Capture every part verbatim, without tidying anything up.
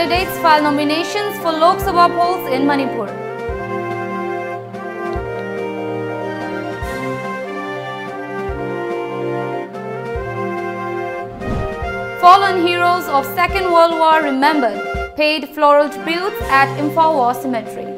Candidates file nominations for Lok Sabha polls in Manipur. Fallen heroes of Second World War remembered, paid floral tributes at Imphal War Cemetery.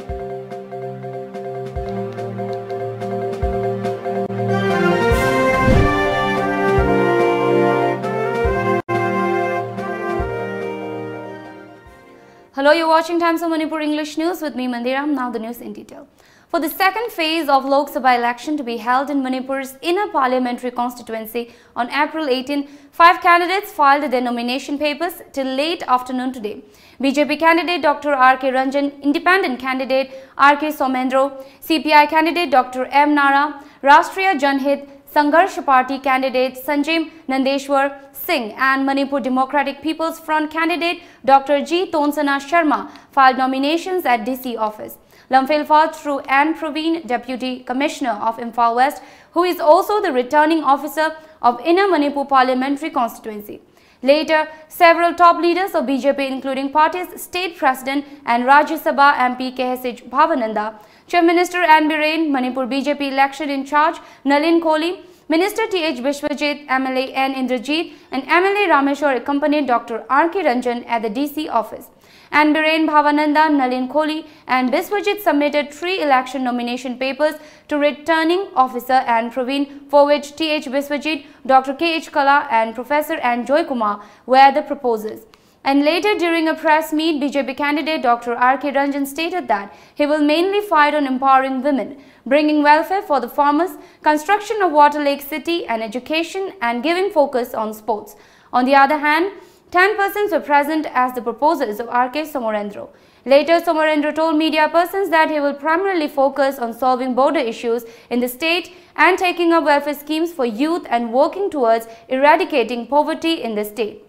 Hello, you're watching Times of Manipur English News with me, Mandiram. Now the news in detail. For the second phase of Lok Sabha election to be held in Manipur's inner parliamentary constituency on April eighteen, five candidates filed their nomination papers till late afternoon today. B J P candidate Doctor R K Ranjan, independent candidate R K Somendro, C P I candidate Doctor M Nara, Rashtriya Janhit Sangharsh Party candidate Sanjay Nandeshwar Singh, and Manipur Democratic People's Front candidate Doctor G Tonsana Sharma filed nominations at D C office. Lamphel filed through N Praveen, Deputy Commissioner of Imphal West, who is also the returning officer of Inner Manipur Parliamentary Constituency. Later, several top leaders of B J P, including party's state president and Rajya Sabha M P K H Bhavananda, Chief Minister N Biren, Manipur B J P election in charge Nalin Kohli, Minister T H Biswajit, M L A N Indrajit, and M L A Rameshwar accompanied Doctor R K Ranjan at the D C office. N Biren, Bhavananda, Nalin Kohli, and Biswajit submitted three election nomination papers to returning officer N Praveen, for which T H Biswajit, Doctor K H Kala, and Professor N Joykumar were the proposers. And later, during a press meet, B J P candidate Doctor R K Ranjan stated that he will mainly fight on empowering women, bringing welfare for the farmers, construction of Water Lake City, and education, and giving focus on sports. On the other hand, ten persons were present as the proposers of R K Somorendro. Later, Somorendro told media persons that he will primarily focus on solving border issues in the state and taking up welfare schemes for youth and working towards eradicating poverty in the state.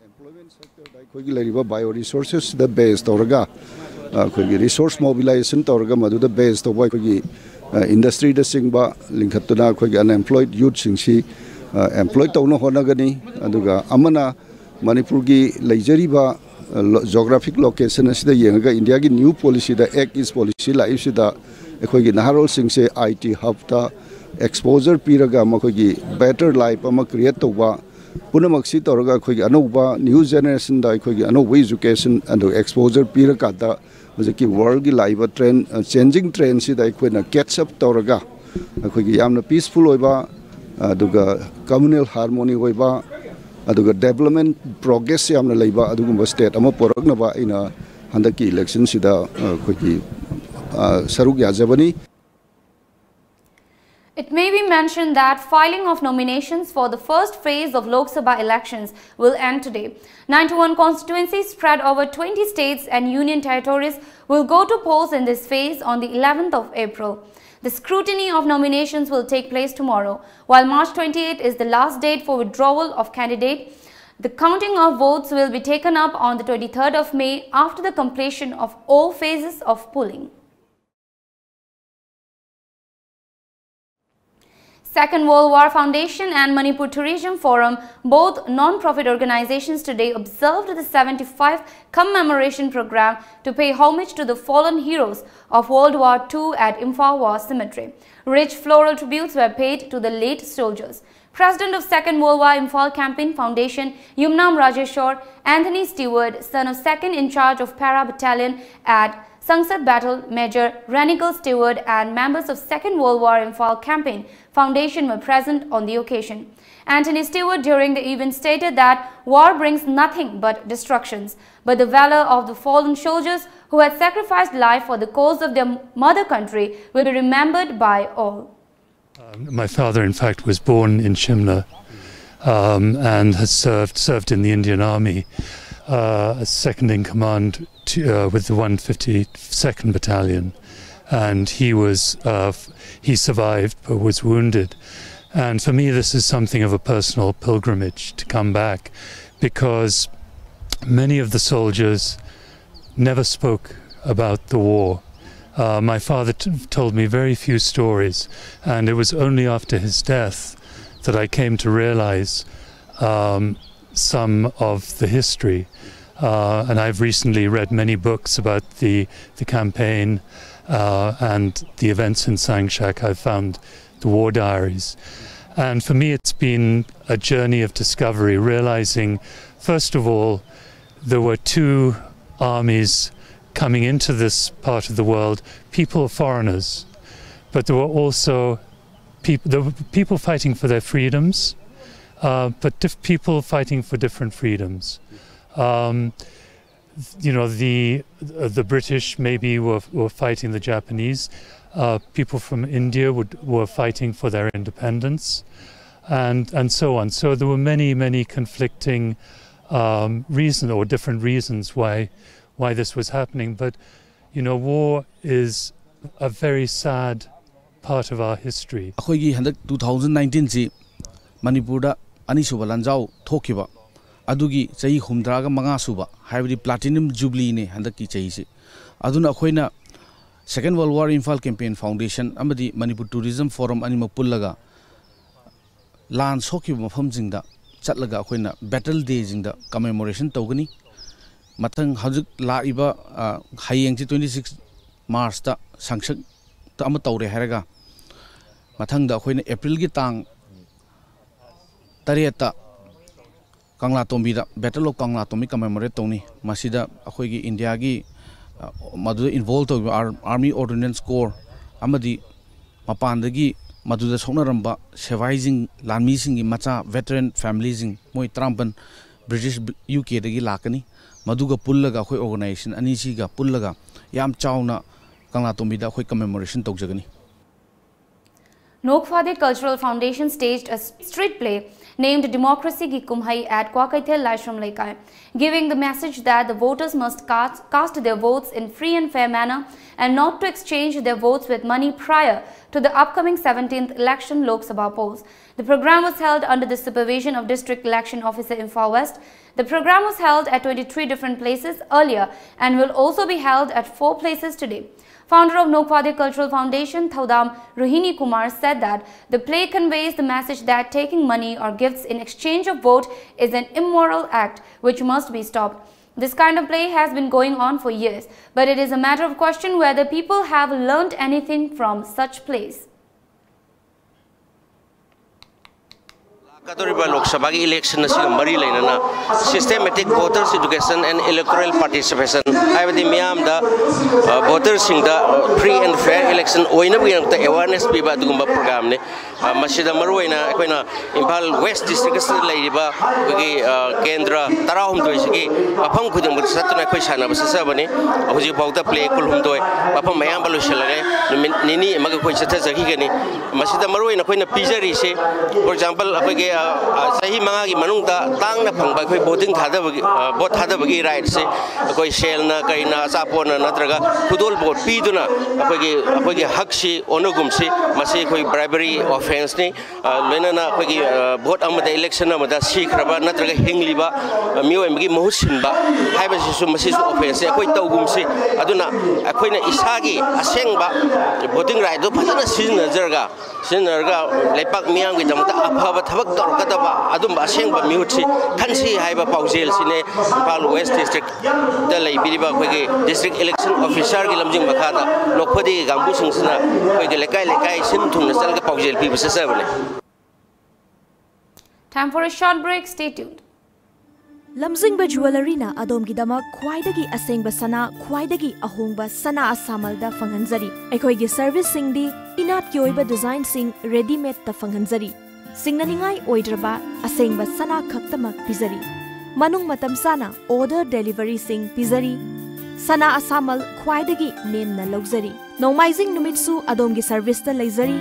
Employment ꯁꯦꯛꯇꯔꯗ ꯑꯩꯈꯣꯏꯒꯤ ꯂꯩꯔꯤꯕ bio ꯔꯤꯁꯣꯔꯁꯦꯁꯇ ꯕꯦꯁ ꯇꯧꯔꯒ ꯑꯩꯈꯣꯏꯒꯤ resources ꯃꯣꯕꯤꯂꯥꯏꯖꯦꯁꯟ ꯇꯧꯔꯒ ꯃꯗꯨꯗ ꯕꯦꯁ ꯇꯧꯕ ꯑꯩꯈꯣꯏꯒꯤ ꯏꯟꯗꯁꯇ꯭ꯔꯤꯗ ꯆꯤꯡꯕ ꯂꯤꯡꯈꯠꯇꯨꯅ ꯑꯩꯈꯣꯏꯒꯤ ꯑꯟꯑꯦꯝꯄ꯭ꯂꯣꯏꯗ ꯌꯨꯠꯁꯤꯡꯁꯤ ꯑꯦꯝꯄ꯭ꯂꯣꯏ ꯇꯧꯅ ꯍꯣꯠꯅꯒꯅꯤ꯫ ꯑꯗꯨꯒ ꯑꯃꯅ ꯃꯅꯤꯄꯨꯔꯒꯤ ꯂꯩꯖꯔꯤꯕ ꯖꯣꯒ꯭ꯔꯥꯐꯤꯛ ꯂꯣꯀꯦꯁꯟ ꯑꯁꯤꯗ ꯌꯦꯡꯉꯒ ꯏꯟꯗꯤꯌꯥꯒꯤ ꯅ꯭ꯌꯨ ꯄꯣꯂꯤꯁꯤꯗ, ꯑꯦꯛ ꯏꯁ ꯄꯣꯂꯤꯁꯤ ꯂꯥꯛꯏꯕꯁꯤꯗ ꯑꯩꯈꯣꯏꯒꯤ ꯅꯍꯥꯔꯣꯜꯁꯤꯡꯁꯦ ꯑꯥꯏ ꯇꯤ ꯍꯕꯇ ꯑꯦꯛꯁꯄꯣꯖꯔ ꯄꯤꯔꯒ ꯃꯈꯣꯏꯒꯤ ꯕꯦꯇꯔ ꯂꯥꯏꯐ ꯑꯃ ꯀ꯭ꯔꯤꯌꯦꯠ ꯇꯧꯕ, ꯄꯨꯝꯅꯃꯛꯁꯤ ꯇꯧꯔꯒ ꯑꯩꯈꯣꯏꯒꯤ ꯑꯅꯧꯕ ꯅ꯭ꯌꯨ ꯖꯦꯅꯦꯔꯦꯁꯟꯗ ꯑꯩꯈꯣꯏꯒꯤ ꯑꯅꯧꯕ ꯏꯖꯨꯀꯦꯁꯟ ꯑꯗꯨ ꯑꯦꯛꯁꯄꯣꯖꯔ ꯄꯤꯔꯀꯥꯟꯗ ꯍꯧꯖꯤꯛꯀꯤ ꯋꯥꯔꯜꯒꯤ ꯂꯥꯛꯏꯕ ꯇ꯭ꯔꯦꯟ, ꯆꯦꯟꯖꯤꯡ ꯇ꯭ꯔꯦꯟꯁꯤꯗ ꯑꯩꯈꯣꯏꯅ ꯀꯦꯠꯆ ꯑꯞ ꯇꯧꯔꯒ ꯑꯩꯈꯣꯏꯒꯤ ꯌꯥꯝꯅ ꯄꯤꯁꯐꯨꯜ ꯑꯣꯏꯕ, ꯑꯗꯨꯒ ꯀꯝꯃꯨꯅꯦꯜ ꯍꯥꯔꯃꯣꯅꯤ ꯑꯣꯏꯕ, ꯑꯗꯨꯒ ꯗꯦꯕꯂꯞꯃꯦꯟ ꯄ꯭ꯔꯣꯒ꯭ꯔꯦꯁ ꯌꯥꯝꯅ ꯂꯩꯕ ꯑꯗꯨꯒꯨꯝꯕ ꯁ꯭ꯇꯦꯠ ꯑꯃ ꯄꯨꯔꯛꯅꯕ ꯑꯩꯅ ꯍꯟꯗꯛꯀꯤ ꯏꯂꯦꯛꯁꯟꯁꯤꯗ ꯑꯩꯈꯣꯏꯒꯤ ꯁꯔꯨꯛ ꯌꯥꯖꯕꯅꯤ꯫ It may be mentioned that filing of nominations for the first phase of Lok Sabha elections will end today. Ninety-one constituencies spread over twenty states and union territories will go to polls in this phase on the eleventh of April. The scrutiny of nominations will take place tomorrow, while March twenty-eighth is the last date for withdrawal of candidate. The counting of votes will be taken up on the twenty-third of May after the completion of all phases of polling. Second World War Foundation and Manipur Tourism Forum, both non-profit organizations, today observed the seventy-five commemoration program to pay homage to the fallen heroes of World War Two at Imphal War Cemetery. Rich floral tributes were paid to the late soldiers. President of Second World War Imphal Campaign Foundation, Yumnam Rajeshwar, Anthony Stewart, son of second in charge of Para Battalion at Sangsad Battle, Major Renigal Stewart, and members of Second World War Imphal Campaign Foundation were present on the occasion. Anthony Stewart, during the event, stated that war brings nothing but destructions, but the valor of the fallen soldiers who had sacrificed life for the cause of their mother country will be remembered by all. Um, my father, in fact, was born in Shimla um, and has served served in the Indian Army uh, as second in command to, uh, with the one fifty-second Battalion, and he was uh, he survived but was wounded. And for me, this is something of a personal pilgrimage to come back, because many of the soldiers never spoke about the war. Uh, my father told me very few stories, and it was only after his death that I came to realize um, some of the history. Uh, and I've recently read many books about the, the campaign uh, and the events in Sangshak. I've found the war diaries. And for me, it's been a journey of discovery, realizing, first of all, there were two armies coming into this part of the world, people, foreigners, but there were also people, there were people fighting for their freedoms, uh, but diff- people fighting for different freedoms. Um, you know, the uh, the British maybe were, were fighting the Japanese. Uh, people from India would, were fighting for their independence, and and so on. So there were many, many conflicting um, reasons or different reasons why why this was happening. But you know, war is a very sad part of our history. ꯑꯩꯈꯣꯏꯒꯤ ꯍꯟꯗꯛ two thousand ꯅꯥꯏꯟꯇꯤꯟꯁꯤ ꯃꯅꯤꯄꯨꯔꯗ ꯑꯅꯤꯁꯨꯕ ꯂꯥꯟꯖꯥꯎ ꯊꯣꯛꯈꯤꯕ ꯑꯗꯨꯒꯤ ꯆꯍꯤ ꯍꯨꯝꯗ꯭ꯔꯥꯒ ꯃꯉꯥ ꯁꯨꯕ, ꯍꯥꯏꯕꯗꯤ ꯄ꯭ꯂꯥꯇꯤꯅꯝ ꯖꯨꯕ꯭ꯂꯤꯅꯦ ꯍꯟꯗꯛꯀꯤ ꯆꯍꯤꯁꯤ꯫ ꯑꯗꯨꯅ ꯑꯩꯈꯣꯏꯅ Second World War Imphal Campaign Foundation ꯑꯃꯗꯤ ꯃꯅꯤꯄꯨꯔ ꯇꯨꯔꯤꯖꯝ ꯐꯣꯔꯝ ꯑꯅꯤꯃꯛ ꯄꯨꯜꯂꯒ ꯂꯥꯟ ꯁꯣꯛꯈꯤꯕ ꯃꯐꯝꯁꯤꯡꯗ ꯆꯠꯂꯒ ꯑꯩꯈꯣꯏꯅ ꯕꯦꯇꯜ ꯗꯦꯁꯤꯡꯗ ꯀꯃꯦꯃꯣꯔꯦꯁꯟ ꯇꯧꯒꯅꯤ꯫ ꯃꯊꯪ ꯍꯧꯖꯤꯛ ꯂꯥꯛꯏꯕ, ꯑ, ꯍꯌꯦꯡꯁꯤ ꯇ꯭ꯋꯦꯟꯇꯤ ꯁꯤꯛꯁ ꯃꯥꯔꯁꯇ ꯁꯪꯁꯛꯇ ꯑꯃ ꯇꯧꯔꯦ ꯍꯥꯏꯔꯒ, ꯃꯊꯪꯗ ꯑꯩꯈꯣꯏꯅ ꯑꯦꯄ꯭ꯔꯤꯜꯒꯤ ꯇꯥꯡ ꯇꯔꯦꯠꯇ ꯀꯪꯂꯥꯇꯣꯝꯕꯤꯗ, Battle of ꯀꯪꯂꯥꯇꯣꯝꯕꯤ ꯀꯃꯦꯃꯣꯔꯦꯠ ꯇꯧꯅꯤ꯫ ꯃꯁꯤꯗ ꯑꯩꯈꯣꯏꯒꯤ ꯏꯟꯗꯤꯌꯥꯒꯤ, ꯑ, ꯃꯗꯨꯗ ꯏꯟꯚꯣꯜꯕ ꯇꯧꯔꯤꯕ ꯑꯥꯔ-, ꯑꯥꯔꯃꯤ ꯑꯣꯔꯗꯤꯅꯦꯟꯁ ꯀꯣꯔ ꯑꯃꯗꯤ ꯃꯄꯥꯟꯗꯒꯤ ꯃꯗꯨꯗ ꯁꯣꯛꯅꯔꯝꯕ ꯁꯤꯐꯥꯏꯁꯤꯡ, ꯂꯥꯟꯃꯤꯁꯤꯡꯒꯤ ꯃꯆꯥ, ꯚꯦꯇꯔꯦꯟ ꯐꯦꯃꯤꯂꯤꯁꯤꯡ, ꯃꯣꯏ ꯇꯔꯥꯃꯥꯄꯟ ꯕ꯭ꯔꯤꯇꯤꯁ, ꯌꯨ ꯀꯦꯗꯒꯤ ꯂꯥꯛꯀꯅꯤ꯫ ꯃꯗꯨꯒ ꯄꯨꯜꯂꯒ ꯑꯩꯈꯣꯏ ꯑꯣꯔꯒꯅꯥꯏꯖꯦꯁꯟ ꯑꯅꯤꯁꯤꯒ ꯄꯨꯜꯂꯒ ꯌꯥꯝ ꯆꯥꯎꯅ ꯀꯪꯂꯥꯇꯣꯝꯕꯤꯗ ꯑꯩꯈꯣꯏ ꯀꯃꯦꯃꯣꯔꯦꯁꯟ ꯇꯧꯖꯒꯅꯤ꯫ Nokphade Cultural Foundation staged a street play named Democracy Ki Kumhai at Kwakaithel Laishram Leikai, giving the message that the voters must cast, cast their votes in free and fair manner and not to exchange their votes with money prior to the upcoming seventeenth election Lok Sabha polls. The program was held under the supervision of District Election Officer Imphal West. The program was held at twenty-three different places earlier and will also be held at four places today. Founder of Nokphade Cultural Foundation, Thaudam Rohini Kumar, said that the play conveys the message that taking money or gifts in exchange of vote is an immoral act which must be stopped. This kind of play has been going on for years, but it is a matter of question whether people have learned anything from such plays. ꯂꯥꯛꯀꯗꯧꯔꯤꯕ ꯂꯣꯛ ꯁꯚꯥꯒꯤ election ꯑꯁꯤꯒ ꯃꯔꯤ ꯂꯩꯅꯅ systematic voters education and electoral participation ꯍꯥꯏꯕꯗꯤ ꯃꯤꯌꯥꯝꯗ, ꯚꯣꯇꯔꯁꯤꯡꯗ free and fair election ꯑꯣꯏꯅꯕꯒꯤꯗꯃꯛꯇ awareness ꯄꯤꯕ ꯑꯗꯨꯒꯨꯝꯕ programꯅꯤ꯫ ꯃꯁꯤꯗ ꯃꯔꯨꯑꯣꯏꯅ ꯑꯩꯈꯣꯏꯅ ꯏꯝꯐꯥꯜ West District ꯑꯁꯤꯗ ꯂꯩꯔꯤꯕ ꯑꯩꯈꯣꯏꯒꯤ ꯀꯦꯟꯗ꯭ꯔ ꯇꯔꯥꯍꯨꯝꯗꯣꯏꯁꯤꯒꯤ ꯃꯐꯝ ꯈꯨꯗꯤꯡꯃꯛꯇ ꯆꯠꯇꯨꯅ ꯑꯩꯈꯣꯏ ꯁꯥꯟꯅꯕ ꯆꯠꯆꯕꯅꯤ꯫ ꯍꯧꯖꯤꯛ ꯐꯥꯎꯗ play ꯀꯨꯟꯍꯨꯝꯗꯣꯏ ꯃꯐꯝ ꯑꯌꯥꯝꯕ ꯂꯣꯏꯁꯤꯜꯂꯔꯦ꯫ ꯅꯨꯃꯤꯠ ꯅꯤꯅꯤ ꯑꯃꯒ ꯑꯩꯈꯣꯏ ꯆꯠꯊꯖꯈꯤꯒꯅꯤ꯫ ꯃꯁꯤꯗ ꯃꯔꯨꯑꯣꯏꯅ ꯑꯩꯈꯣꯏꯅ ꯄꯤꯖꯔꯤꯁꯤ, for example, ꯑꯩꯈꯣꯏꯒꯤ ꯆꯍꯤ ꯃꯉꯥꯒꯤ ꯃꯅꯨꯡꯗ ꯇꯥꯡꯅ ꯐꯪꯕ ꯑꯩꯈꯣꯏ voting ꯊꯥꯗꯕꯒꯤ, vote ꯊꯥꯗꯕꯒꯤ rightꯁꯤ ꯑꯩꯈꯣꯏ ꯁꯦꯜꯅ ꯀꯩꯅ ꯑꯆꯥꯄꯣꯠꯅ ꯅꯠꯇ꯭ꯔꯒ ꯈꯨꯗꯣꯜꯄꯣꯠ ꯄꯤꯗꯨꯅ ꯑꯩꯈꯣꯏꯒꯤ, ꯑꯩꯈꯣꯏꯒꯤ ꯍꯛꯁꯤ ꯑꯣꯟꯅꯒꯨꯝꯁꯤ꯫ ꯃꯁꯤ ꯑꯩꯈꯣꯏ bribery offenceꯅꯤ꯫ ꯂꯣꯏꯅꯅ ꯑꯩꯈꯣꯏꯒꯤ vote ꯑꯃꯗ, election ꯑꯃꯗ ꯁꯤꯈ꯭ꯔꯕ ꯅꯠꯇ꯭ꯔꯒ ꯍꯤꯡꯂꯤꯕ ꯃꯤꯑꯣꯏ ꯑꯃꯒꯤ ꯃꯍꯨꯠ ꯁꯤꯟꯕ ꯍꯥꯏꯕꯁꯤꯁꯨ, ꯃꯁꯤꯁꯨ offenceꯅꯤ꯫ ꯑꯩꯈꯣꯏ ꯇꯧꯒꯨꯝꯁꯤ꯫ ꯑꯗꯨꯅ ꯑꯩꯈꯣꯏꯅ ꯏꯁꯥꯒꯤ ꯑꯁꯦꯡꯕ voting rightꯗꯨ ꯐꯖꯅ ꯁꯤꯖꯤꯟꯅꯖꯔꯒ, ꯁꯤꯖꯤꯟꯅꯔꯒ ꯂꯩꯄꯥꯛ ꯃꯤꯌꯥꯝꯒꯤꯗꯃꯛꯇ ꯑꯐꯕ ꯊꯕꯛ ꯇꯧꯔꯛꯀꯗꯕ ꯑꯗꯨꯝꯕ ꯑꯁꯦꯡꯕ ꯃꯤꯍꯨꯠꯁꯤ ꯈꯟꯁꯤ ꯍꯥꯏꯕ ꯄꯥꯎꯖꯦꯜꯁꯤꯅꯦ ꯏꯝꯐꯥꯜ West Districtꯗ ꯂꯩꯕꯤꯔꯤꯕ ꯑꯩꯈꯣꯏꯒꯤ District Election Officerꯒꯤ ꯂꯝꯖꯤꯡ ꯃꯈꯥꯗ ꯅꯣꯛꯐꯗꯦꯒꯤ ꯀꯥꯡꯕꯨꯁꯤꯡꯁꯤꯅ ꯑꯩꯈꯣꯏꯒꯤ ꯂꯩꯀꯥꯏ ꯂꯩꯀꯥꯏ ꯁꯤꯟ ꯊꯨꯡꯅ ꯆꯠꯂꯒ ꯄꯥꯎꯖꯦꯜ ꯄꯤꯕ ꯆꯠꯆꯕꯅꯦ꯫ Time for a short break. Stay tuned. ꯂꯝꯖꯤꯡꯕ ꯖꯨꯋꯦꯂꯔꯤꯅ ꯑꯗꯣꯝꯒꯤꯗꯃꯛ ꯈ꯭ꯋꯥꯏꯗꯒꯤ ꯑꯁꯦꯡꯕ ꯁꯅꯥ, ꯈ꯭ꯋꯥꯏꯗꯒꯤ ꯑꯍꯣꯡꯕ ꯁꯅꯥ ꯑꯁꯥꯃꯜꯗ ꯐꯪꯍꯟꯖꯔꯤ꯫ ꯑꯩꯈꯣꯏꯒꯤ serviceꯁꯤꯡꯗꯤ ꯏꯅꯥꯠꯀꯤ ꯑꯣꯏꯕ designꯁꯤꯡ readymadeꯇ ꯐꯪꯍꯟꯖꯔꯤ꯫ ꯁꯤꯡꯅꯅꯤꯡꯉꯥꯏ ꯑꯣꯏꯗ꯭ꯔꯕ ꯑꯁꯦꯡꯕ ꯁꯅꯥ ꯈꯛꯇꯃꯛ ꯄꯤꯖꯔꯤ꯫ ꯃꯅꯨꯡ ꯃꯇꯝ ꯆꯥꯅ order deliveryꯁꯤꯡ ꯄꯤꯖꯔꯤ꯫ ꯁꯅꯥ ꯑꯁꯥꯃꯜ ꯈ꯭ꯋꯥꯏꯗꯒꯤ ꯅꯦꯝꯅ ꯂꯧꯖꯔꯤ꯫ ꯅꯣꯡꯃꯥꯏꯖꯤꯡ ꯅꯨꯃꯤꯠꯁꯨ ꯑꯗꯣꯝꯒꯤ serviceꯇ ꯂꯩꯖꯔꯤ꯫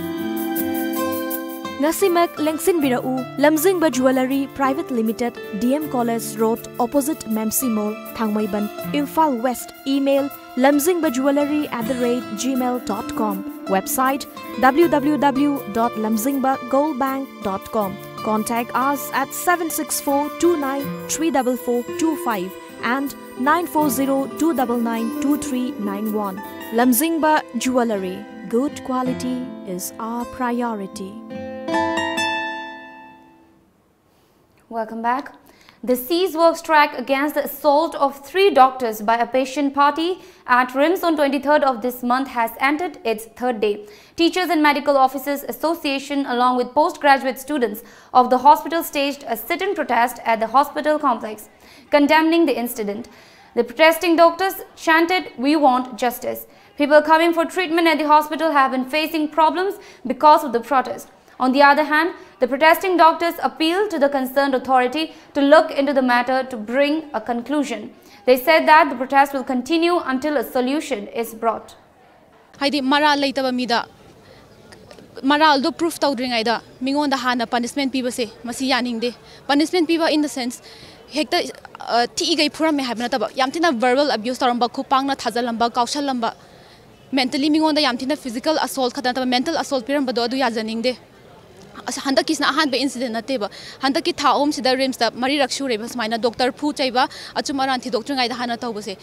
ꯉꯁꯤꯃꯛ ꯂꯦꯡꯁꯤꯟꯕꯤꯔꯛꯎ, ꯂꯝꯖꯤꯡꯕ Jewellery Private Limited, D M College Road, opposite Memsi Mall, Thangmeiband, Imphal West. Email, lamzingbajewellery at the rate gmail dot com. Website, W W W dot lamzingba gold bank dot com. Contact us at seven six four two nine three double four two five and nine four zero two double nine two three nine one. Lamzingba Jewellery. Good quality is our priority. Welcome back. The cease works strike against the assault of three doctors by a patient party at RIMS on twenty-third of this month has entered its third day. Teachers and Medical Officers Association, along with postgraduate students of the hospital, staged a sit-in protest at the hospital complex, condemning the incident. The protesting doctors chanted, "We want justice." People coming for treatment at the hospital have been facing problems because of the protest. On the other hand, the protesting doctors appeal to the concerned authority to look into the matter to bring a conclusion. They said that the protest will continue until a solution is brought. ꯍꯥꯏꯗꯤ ꯃꯔꯥꯜ ꯂꯩꯇꯕ ꯃꯤꯗ ꯃꯔꯥꯜꯗꯣ proof ꯇꯧꯗ꯭ꯔꯤꯉꯩꯗ ꯃꯤꯉꯣꯟꯗ ꯍꯥꯟꯅ punishment ꯄꯤꯕꯁꯦ ꯃꯁꯤ ꯌꯥꯅꯤꯡꯗꯦ꯫ Punishment ꯄꯤꯕ in the sense ꯍꯦꯛꯇ ꯊꯤꯏꯈꯩ ꯐꯨꯔꯝꯃꯦ ꯍꯥꯏꯕ ꯅꯠꯇꯕ, ꯌꯥꯝ ꯊꯤꯅ ꯚꯔꯕꯦꯜ ꯑꯕ꯭ꯌꯨꯁ ꯇꯧꯔꯝꯕ, ꯈꯨꯄꯥꯛꯅ ꯊꯥꯖꯜꯂꯝꯕ, ꯀꯥꯎꯁꯜꯂꯝꯕ, ꯃꯦꯟꯇꯦꯜꯂꯤ ꯃꯤꯉꯣꯟꯗ ꯌꯥꯝ ꯊꯤꯅ ꯐꯤꯖꯤꯀꯦꯜ ꯑꯁꯣꯜꯠ ꯈꯛꯇ ꯅꯠꯇꯕ ꯃꯦꯟꯇꯦꯜ ꯑꯁꯣꯜꯠ ꯄꯤꯔꯝꯕꯗꯣ ꯑꯗꯨ ꯌꯥꯖꯅꯤꯡꯗꯦ꯫ ꯑꯁ, ꯍꯟꯗꯛꯀꯤꯁꯤꯅ ꯑꯍꯥꯟꯕ ꯏꯟꯁꯤꯗꯦꯟ ꯅꯠꯇꯦꯕ꯫ ꯍꯟꯗꯛꯀꯤ ꯊꯥ ꯑꯍꯨꯝꯁꯤꯗ ꯔꯤꯝꯁꯇ ꯃꯔꯤꯔꯛ ꯁꯨꯔꯦꯕ ꯁꯨꯃꯥꯏꯅ ꯗꯣꯛꯇꯔ ꯐꯨ ꯆꯩꯕ, ꯑꯆꯨꯝ ꯑꯔꯥꯟ ꯊꯤꯗꯣꯛꯇ꯭ꯔꯤꯉꯩꯗ ꯍꯥꯟꯅ ꯇꯧꯕꯁꯦ꯫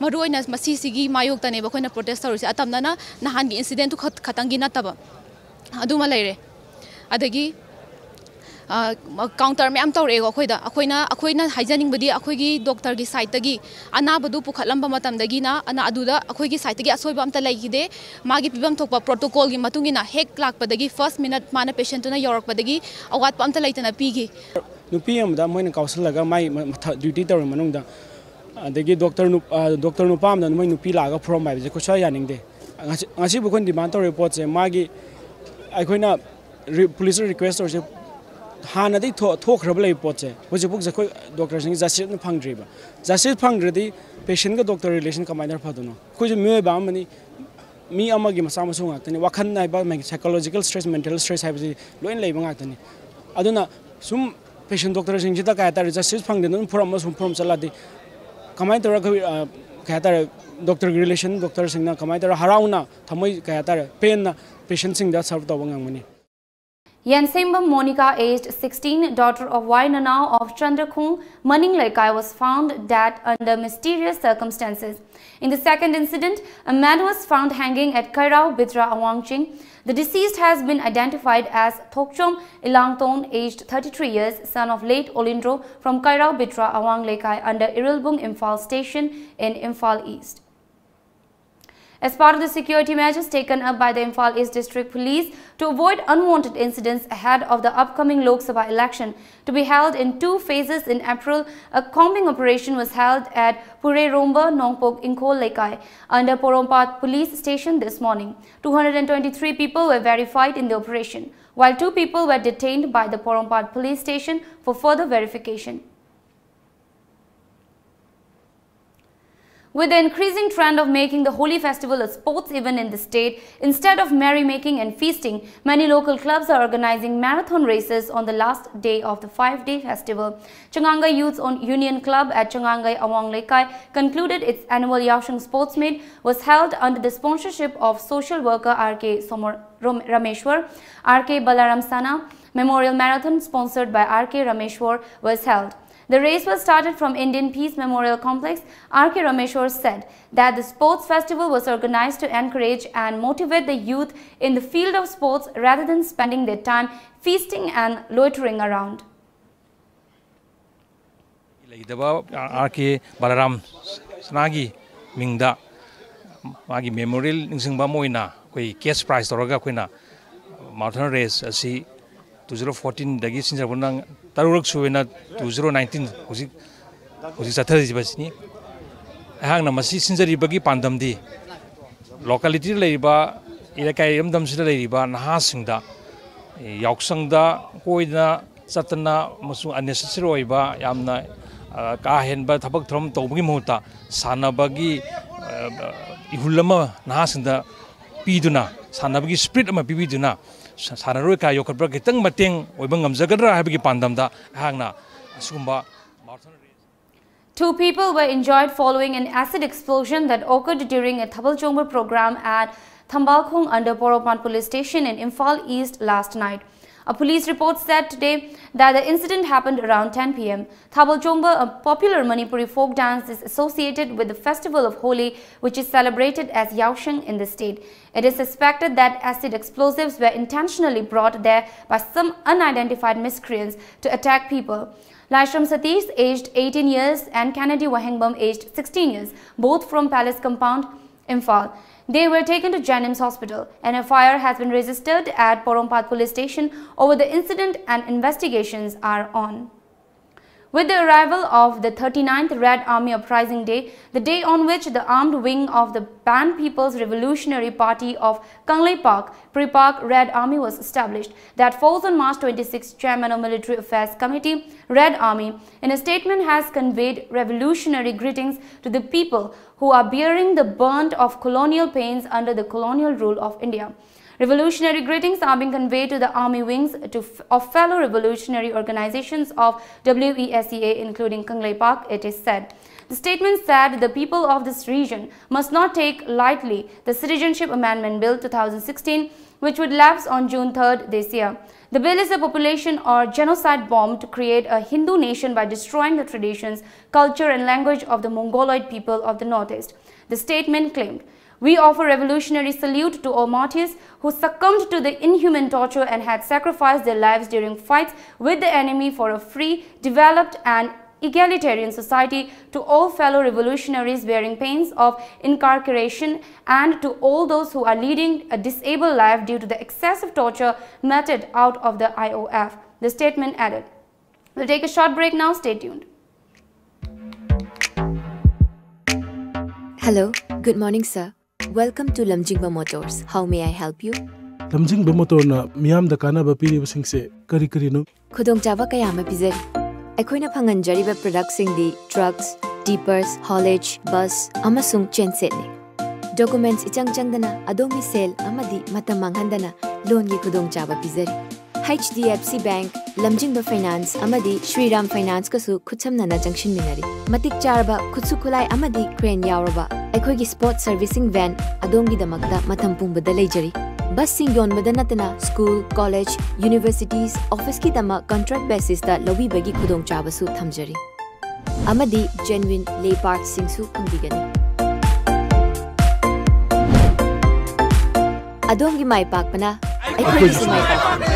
ꯃꯔꯨꯑꯣꯏꯅ ꯃꯁꯤꯁꯤꯒꯤ ꯃꯥꯌꯣꯛꯇꯅꯦꯕ ꯑꯩꯈꯣꯏꯅ ꯄ꯭ꯔꯣꯇꯦꯁ ꯇꯧꯔꯤꯁꯦ꯫ ꯑꯇꯝꯅꯅ ꯅꯍꯥꯟꯒꯤ ꯏꯟꯁꯤꯗꯦꯟꯠꯇꯨ ꯈꯛ-, ꯈꯛꯇꯪꯒꯤ ꯅꯠꯇꯕ꯫ ꯑꯗꯨꯃ ꯂꯩꯔꯦ꯫ ꯑꯗꯒꯤ, ꯑ, ꯀꯥꯎꯟꯇꯔ ꯃꯌꯥꯝ ꯇꯧꯔꯛꯑꯦꯀꯣ ꯑꯩꯈꯣꯏꯗ꯫ ꯑꯩꯈꯣꯏꯅ, ꯑꯩꯈꯣꯏꯅ ꯍꯥꯏꯖꯅꯤꯡꯕꯗꯤ ꯑꯩꯈꯣꯏꯒꯤ ꯗꯣꯛꯇꯔꯒꯤ ꯁꯥꯏꯠꯇꯒꯤ ꯑꯅꯥꯕꯗꯨ ꯄꯨꯈꯠꯂꯝꯕ ꯃꯇꯝꯗꯒꯤꯅ ꯑꯅꯥ-, ꯑꯗꯨꯗ ꯑꯩꯈꯣꯏꯒꯤ ꯁꯥꯏꯠꯇꯒꯤ ꯑꯁꯣꯏꯕ ꯑꯝꯇ ꯂꯩꯈꯤꯗꯦ꯫ ꯃꯥꯒꯤ ꯄꯤꯐꯝ ꯊꯣꯛꯄ ꯄ꯭ꯔꯣꯇꯣꯀꯣꯜꯒꯤ ꯃꯇꯨꯡ ꯏꯟꯅ ꯍꯦꯛ ꯂꯥꯛꯄꯗꯒꯤ ꯐꯥꯔꯁ ꯃꯤꯅꯠ ꯃꯥꯅ ꯄꯦꯁꯦꯟꯠꯇꯨꯅ ꯌꯧꯔꯛꯄꯗꯒꯤ ꯑꯋꯥꯠꯄ ꯑꯝꯇ ꯂꯩꯇꯅ ꯄꯤꯈꯤ꯫ ꯅꯨꯄꯤ ꯑꯃꯗ ꯃꯣꯏꯅ ꯀꯥꯎꯁꯜꯂꯒ ꯃꯥꯏ ꯃ-, ꯃꯊ-, ꯗ꯭ꯌꯨꯇꯤ ꯇꯧꯔꯤ ꯃꯅꯨꯡꯗ, ꯑꯗꯒꯤ ꯗꯣꯛꯇꯔ ꯅꯨꯞ-, ꯑ, ꯗꯣꯛꯇꯔ ꯅꯨꯄꯥ ꯑꯃꯗ ꯃꯣꯏ ꯅꯨꯄꯤ ꯂꯥꯛꯑꯒ ꯐꯨꯔꯝꯕ ꯍꯥꯏꯕꯁꯦ ꯑꯩꯈꯣꯏ ꯁꯨꯡꯌꯥ ꯌꯥꯅꯤꯡꯗꯦ꯫ ꯉꯁꯤ, ꯉꯁꯤꯕꯨ ꯑꯩꯈꯣꯏꯅ ꯗꯤꯃꯥꯟ ꯇꯧꯔꯤꯕ ꯄꯣꯠꯁꯦ ꯃꯥꯒꯤ, ꯑꯩꯈꯣꯏꯅ ꯔꯤ-, ꯄꯨꯂꯤꯁꯇ ꯔꯤꯀ꯭ꯋꯦꯁ ꯇꯧꯔꯤꯁꯦ ꯍꯥꯟꯅꯗꯒꯤ ꯊꯣꯛ-, ꯊꯣꯛꯈ꯭ꯔꯕ ꯂꯩꯕ ꯄꯣꯠꯁꯦ ꯍꯧꯖꯤꯛꯐꯥꯎ ꯑꯩꯈꯣꯏ ꯗꯣꯛꯇꯔꯁꯤꯡꯁꯦ ꯖꯁꯇꯤꯁ ꯑꯃ ꯐꯪꯗ꯭ꯔꯤꯕ꯫ ꯖꯁꯇꯤꯁ ꯐꯪꯗ꯭ꯔꯗꯤ ꯄꯦꯁꯦꯟꯠꯀ ꯗꯣꯛꯇꯔ ꯔꯤꯂꯦꯁꯟ ꯀꯃꯥꯏꯅ ꯐꯗꯣꯏꯅꯣ? ꯑꯩꯈꯣꯏꯁꯨ ꯃꯤꯑꯣꯏꯕ ꯑꯃꯅꯤ, ꯃꯤ ꯑꯃꯒꯤ ꯃꯆꯥ ꯃꯁꯨ ꯉꯥꯛꯇꯅꯤ꯫ ꯋꯥꯈꯜ ꯍꯥꯏꯕ, psychological stress, mental stress ꯍꯥꯏꯕꯁꯤ ꯂꯣꯏꯅ ꯂꯩꯕ ꯉꯥꯛꯇꯅꯤ꯫ ꯑꯗꯨꯅ ꯁꯨꯝ ꯄꯦꯁꯦꯟꯠ ꯗꯣꯛꯇꯔꯁꯤꯡꯁꯤꯗ ꯀꯩ ꯍꯥꯏꯇꯥꯔꯦ, ꯖꯁꯇꯤꯁ ꯐꯪꯗꯅ ꯑꯗꯨꯝ ꯐꯨꯔꯝꯃ ꯁꯨꯝ ꯐꯨꯔꯝ ꯆꯠꯂꯗꯤ ꯀꯃꯥꯏꯅ ꯇꯧꯔꯒ ꯑꯩꯈꯣꯏ, ꯑ, ꯀꯩ ꯍꯥꯏꯇꯥꯔꯦ, ꯗꯣꯛꯇꯔꯒꯤ ꯔꯤꯂꯦꯁꯟ, ꯗꯣꯛꯇꯔꯁꯤꯡꯅ ꯀꯃꯥꯏꯅ ꯇꯧꯔꯒ ꯍꯔꯥꯎꯅ ꯊꯃꯣꯏ, ꯀꯩ ꯍꯥꯏꯇꯥꯔꯦ, ꯄꯦꯟꯅ ꯄꯦꯁꯦꯟꯠꯁꯤꯡꯗ ꯁꯔꯚ ꯇꯧꯕ ꯉꯝꯒꯅꯤ? Yansembam Monica, aged sixteen, daughter of Y Nanao of Chandrakhung, Maning Leikai, was found dead under mysterious circumstances. In the second incident, a man was found hanging at Kairao Bitra Awangching. The deceased has been identified as Thokchom Ilangton, aged thirty-three years, son of late Olindro from Kairao Bitra Awang Leikai under Irulbung Imphal Station in Imphal East. As part of the security measures taken up by the Imphal East District Police to avoid unwanted incidents ahead of the upcoming Lok Sabha election, to be held in two phases in April, a combing operation was held at Pureromba Nongpok Ingkol Leikai under Porompat Police Station this morning. Two hundred and twenty-three people were verified in the operation, while two people were detained by the Porompat Police Station for further verification. With the increasing trend of making the Holi festival a sports event in the state, instead of merrymaking and feasting, many local clubs are organizing marathon races on the last day of the five-day festival. Changangai Youth On- Union Club at Changangai Awang Leikai concluded its annual Yaoshang Sports Meet was held under the sponsorship of social worker R K Somor- Rom- Rameshwar, R K Balaram Sana. Memorial Marathon sponsored by R K Rameshwar was held. The race was started from Indian Peace Memorial Complex. R K Rameshwar said that the sports festival was organized to encourage and motivate the youth in the field of sports rather than spending their time feasting and loitering around. ꯂꯩꯈꯤꯗꯕ R ꯀꯦ ꯕꯂꯔꯥꯝ ꯁꯅꯥꯒꯤ ꯃꯤꯡꯗ ꯃꯥꯒꯤ memorial ꯅꯤꯡꯁꯤꯡꯕ ꯑꯃ ꯑꯣꯏꯅ ꯑꯩꯈꯣꯏ case prize ꯇꯧꯔꯒ ꯑꯩꯈꯣꯏꯅ ꯃꯥꯔꯥꯊꯣꯟ ꯔꯦꯁ ꯑꯁꯤ ꯇꯨ ꯖꯤꯔꯣ ꯐꯣꯔꯇꯤꯟꯗꯒꯤ ꯁꯤꯟꯖꯔꯛꯄꯅ ꯇꯔꯨꯛꯂꯛ ꯁꯨꯕꯅ ꯇꯨ ꯖꯤꯔꯣ ꯅꯥꯏꯟꯇꯤꯟ ꯍꯧꯖꯤꯛ ꯍꯧꯖꯤꯛ ꯆꯠꯊꯔꯤꯕꯁꯤꯅꯤ꯫ ꯑꯩꯍꯥꯛꯅ ꯃꯁꯤ ꯁꯤꯟꯖꯔꯤꯕꯒꯤ ꯄꯥꯟꯗꯝꯗꯤ ꯂꯣꯀꯦꯂꯤꯇꯤꯗ ꯂꯩꯔꯤꯕ ꯏꯔꯩꯀꯥꯏ ꯏꯔꯝꯗꯝꯁꯤꯗ ꯂꯩꯔꯤꯕ ꯅꯍꯥꯁꯤꯡꯗ ꯌꯥꯎꯁꯪꯗ ꯀꯣꯏꯗꯅ ꯆꯠꯇꯅ ꯑꯃꯁꯨꯡ ꯑꯟꯅꯦꯁꯦꯁꯔꯤ ꯑꯣꯏꯕ ꯌꯥꯝꯅ ꯀꯥ ꯍꯦꯟꯕ ꯊꯕꯛ ꯊꯧꯔꯝ ꯇꯧꯕꯒꯤ ꯃꯍꯨꯠꯇ ꯁꯥꯟꯅꯕꯒꯤ ꯏꯍꯨꯜ ꯑꯃ ꯅꯍꯥꯁꯤꯡꯗ ꯄꯤꯗꯨꯅ, ꯁꯥꯟꯅꯕꯒꯤ ꯁ꯭ꯄꯤꯔꯤꯠ ꯑꯃ ꯄꯤꯕꯤꯗꯨꯅ ꯁꯥꯟꯅꯔꯣꯏ ꯀꯌꯥ ꯌꯣꯛꯈꯠꯄ ꯈꯤꯇꯪ ꯃꯇꯦꯡ ꯑꯣꯏꯕ ꯉꯝꯖꯒꯗ꯭ꯔꯥ ꯍꯥꯏꯕꯒꯤ ꯄꯥꯟꯗꯝꯗ ꯑꯩꯍꯥꯛꯅ ꯑꯁꯤꯒꯨꯝꯕ marathon Two people were injured following an acid explosion that occurred during a Thabal Chongbar program at Thambalkhong under Poropan Police Station in Imphal East last night. A police report said today that the incident happened around ten p m. Thabal Chomba, a popular Manipuri folk dance, is associated with the festival of Holi, which is celebrated as Yaosheng in the state. It is suspected that acid explosives were intentionally brought there by some unidentified miscreants to attack people. Laishram Satish, aged eighteen years, and Kennedy Wahengbam, aged sixteen years, both from Palace Compound, Imphal. They were taken to Jennings Hospital. An F I R has been registered at Porompat Police Station over the incident and investigations are on. With the arrival of the thirty-ninth Red Army Uprising Day, the day on which the armed wing of the Pan People's Revolutionary Party of Kangleipak, PREPAK, Red Army was established, that falls on March twenty-sixth, Chairman of Military Affairs Committee, Red Army, in a statement has conveyed revolutionary greetings to the people who are bearing the brunt of colonial pains under the colonial rule of India. Revolutionary greetings are being conveyed to the army wings to f- of fellow revolutionary organizations of W E S E A, including Kangleipak, it is said. The statement said the people of this region must not take lightly the Citizenship Amendment Bill two thousand sixteen, which would lapse on June third this year. The bill is a population or genocide bomb to create a Hindu nation by destroying the traditions, culture, and language of the Mongoloid people of the Northeast, the statement claimed. We offer revolutionary salute to all martyrs who succumbed to the inhuman torture and had sacrificed their lives during fights with the enemy for a free, developed, and egalitarian society, to all fellow revolutionaries bearing pains of incarceration, and to all those who are leading a disabled life due to the excessive torture meted out of the I O F, the statement added. We'll take a short break now. Stay tuned. Hello, good morning, sir. Welcome to Lamjingba Motors. How may I help you? ꯂꯝꯖꯤꯡꯕ ꯃꯣꯇꯣꯔꯅ ꯃꯤꯌꯥꯝꯗ ꯀꯥꯟꯅꯕ ꯄꯤꯔꯤꯕꯁꯤꯡꯁꯦ ꯀꯔꯤ ꯀꯔꯤꯅꯣ? ꯈꯨꯗꯣꯡꯆꯥꯕ ꯀꯌꯥ ꯑꯃ ꯄꯤꯖꯔꯤ꯫ ꯑꯩꯈꯣꯏꯅ ꯐꯪꯍꯟꯖꯔꯤꯕ ꯄ꯭ꯔꯗꯛꯁꯤꯡꯗꯤ trucks, ꯇꯤꯄꯔꯁ, ꯍꯣꯂꯦꯖ, bus ꯑꯃꯁꯨꯡ ꯆꯦꯟꯁꯦꯠꯅꯤ꯫ ꯗꯣꯀꯨꯃꯦꯟꯠꯁ ꯏꯆꯪ ꯆꯪꯗꯅ ꯑꯗꯣꯝꯒꯤ ꯁꯦꯜ ꯑꯃꯗꯤ ꯃꯇꯝ ꯃꯥꯡꯍꯟꯗꯅ ꯂꯣꯟꯒꯤ ꯈꯨꯗꯣꯡꯆꯥꯕ ꯄꯤꯖꯔꯤ꯫ H D F C Bank, ꯂꯝꯖꯤꯡꯕ ꯐꯥꯏꯅꯥꯟꯁ ꯑꯃꯗꯤ ꯁ꯭ꯔꯤꯔꯥꯝ ꯐꯥꯏꯅꯥꯟꯁꯀꯁꯨ ꯈꯨꯠꯁꯝꯅꯅ ꯆꯪꯁꯤꯟꯃꯤꯟꯅꯔꯤ꯫ ꯃꯇꯤꯛ ꯆꯥꯔꯕ ꯈꯨꯠꯁꯨ ꯈꯨꯠꯂꯥꯏ ꯑꯃꯗꯤ ꯀ꯭ꯔꯦꯟ ꯌꯥꯎꯔꯕ ꯑꯩꯈꯣꯏꯒꯤ ꯁ꯭ꯄꯣꯔꯠ ꯁꯔꯚꯤꯁꯤꯡ ꯚꯦꯟ ꯑꯗꯣꯝꯒꯤꯗꯃꯛꯇ ꯃꯇꯝ ꯄꯨꯝꯕꯗ ꯂꯩꯖꯔꯤ꯫ ꯕꯁꯁꯤꯡ ꯌꯣꯟꯕꯗ ꯅꯠꯇꯅ ꯁ꯭ꯀꯨꯜ, ꯀꯣꯂꯦꯖ, ꯌꯨꯅꯤꯚꯔꯁꯤꯇꯤꯁ, ꯑꯣꯐꯤꯁꯀꯤꯗꯃꯛ ꯀꯟꯇ꯭ꯔꯦꯛ ꯕꯦꯁꯤꯁꯇ ꯂꯧꯕꯤꯕꯒꯤ ꯈꯨꯗꯣꯡꯆꯥꯕꯁꯨ ꯊꯝꯖꯔꯤ꯫ ꯑꯃꯗꯤ ꯖꯦꯟꯋꯤꯟ ꯂꯦ ꯄꯥꯔꯠꯁꯤꯡꯁꯨ ꯐꯪꯕꯤꯒꯅꯤ꯫ ꯑꯗꯣꯝꯒꯤ ꯃꯥꯏ ꯄꯥꯛꯄꯅ ꯑꯩꯈꯣꯏꯒꯤꯁꯨ ꯃꯥꯏ ꯄꯥꯛꯄꯅꯤ꯫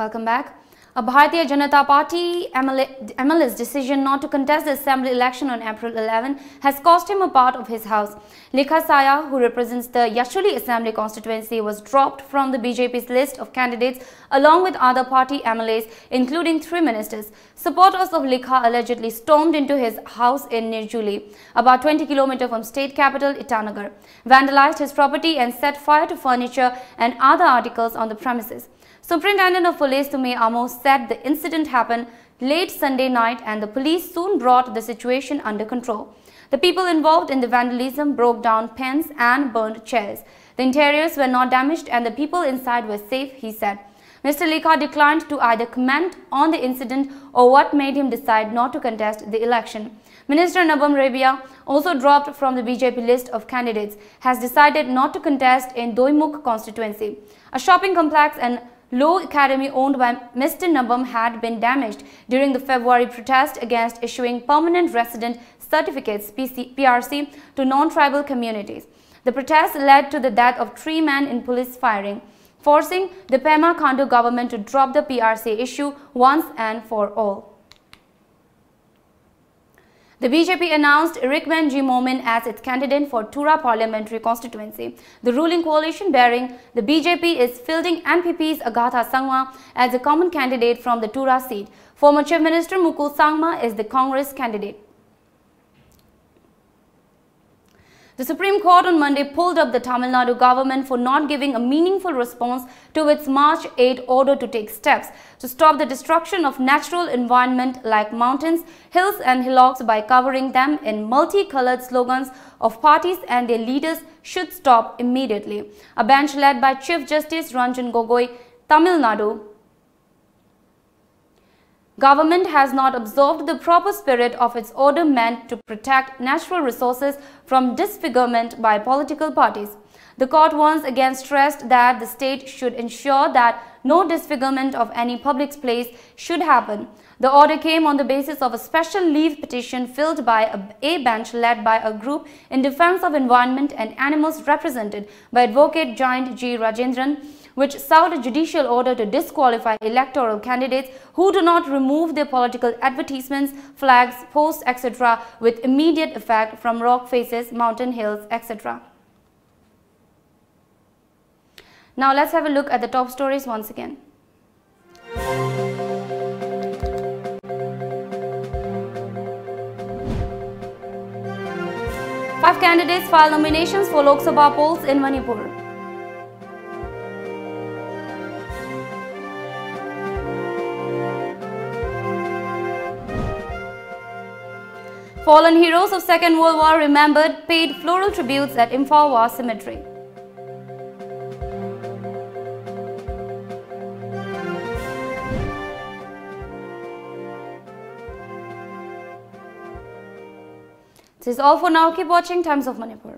Welcome back. A Bharatiya Janata Party M L A, M L A's decision not to contest the assembly election on April eleven has cost him a part of his house. Likha Saya, who represents the Yashuli Assembly constituency, was dropped from the B J P's list of candidates along with other party M L As, including three ministers. Supporters of Likha allegedly stormed into his house in Nirjuli, about twenty kilometers from state capital Itanagar, vandalized his property and set fire to furniture and other articles on the premises. Superintendent of Police Tumey Amo said the incident happened late Sunday night and the police soon brought the situation under control. The people involved in the vandalism broke down pens and burned chairs. The interiors were not damaged and the people inside were safe, he said. Mister Likha declined to either comment on the incident or what made him decide not to contest the election. Minister Nabam Rebia, also dropped from the B J P list of candidates, has decided not to contest in Doimukh constituency. A shopping complex and Law Academy owned by Mister Nabam had been damaged during the February protest against issuing permanent resident certificates, P C, P R C, to non-tribal communities. The protest led to the death of three men in police firing, forcing the Pema Khandu government to drop the P R C issue once and for all. The B J P announced Rikman G Momin as its candidate for Tura parliamentary constituency. The ruling coalition bearing the B J P is fielding N P P's Agatha Sangma as a common candidate from the Tura seat. Former Chief Minister Mukul Sangma is the Congress candidate. The Supreme Court on Monday pulled up the Tamil Nadu government for not giving a meaningful response to its March eight order to take steps to stop the destruction of natural environment like mountains, hills and hillocks by covering them in multicolored slogans of parties and their leaders should stop immediately. A bench led by Chief Justice Ranjan Gogoi, Tamil Nadu, government has not observed the proper spirit of its order meant to protect natural resources from disfigurement by political parties. The court once again stressed that the state should ensure that no disfigurement of any public place should happen. The order came on the basis of a special leave petition filed by a, a bench led by a group in defense of environment and animals represented by Advocate Jayant G Rajendran, which sought a judicial order to disqualify electoral candidates who do not remove their political advertisements, flags, posts, et cetera, with immediate effect from rock faces, mountain hills, et cetera. Now let's have a look at the top stories once again. Five candidates file nominations for Lok Sabha polls in Manipur. Fallen heroes of Second World War remembered, paid floral tributes at Imphal War Cemetery. This is all for now. Keep watching Times of Manipur.